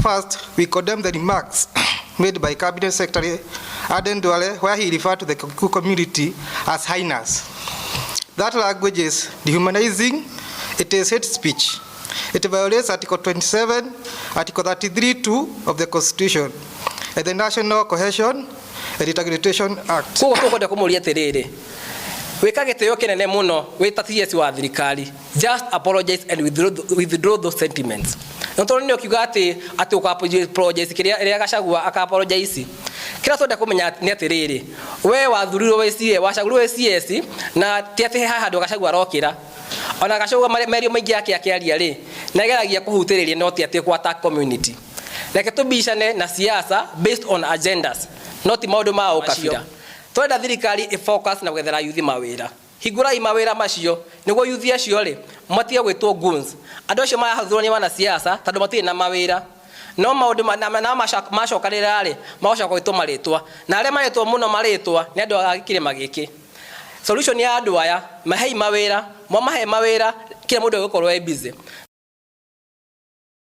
First, we condemn the remarks made by Cabinet Secretary Aden Duale, where he referred to the Kikuyu community as hyenas. That language is dehumanizing, it is hate speech. It violates Article 27, Article 33(2) of the Constitution, and the National Cohesion and Integration Act. Koguo tũkwenda kũmũria atĩrĩrĩ, wĩka gĩtĩo kĩnene mũno wĩ ta CS wa thirikari, just apologize and withdraw those sentiments. No tondũ nĩ ũkiuga atĩ ũka apologize kĩrĩa ĩrĩa Gachagua aka apologize. Kĩrĩa twenda kũmenya nĩ atĩrĩrĩ, we wathurirwo wĩ CS, wacagũrirwo wĩ CS, na ti atĩ he handũ Gachagua arokĩra. Ona Gachagua merio maingĩ yake akĩaria rĩ, nĩ ageragia kũhutĩrĩria, no ti atĩ kũ attack community. Reke tũbicane na siasa based on agendas, no ti maũndũ ma ũkabira. Twenda thirikari ĩ focus na gwethera yuthi mawĩra. Hingũrai mawĩra macio nĩguo yuthi acio rĩ matige gwĩtwo goons. Andũ acio marahũthĩrwo nĩ wanasiasa tondũ matirĩ na mawĩra, no maũndũ na macokanĩrĩra rĩ, magacoka gwĩtwo marĩtwa, na arĩa marĩtwo mũno marĩtwa nĩ andũ a kĩrĩma gĩkĩ. Solution ya andũ aya, mahei mawĩra. Mwamahe mawĩra, kila mũndũ egũkorwo e busy.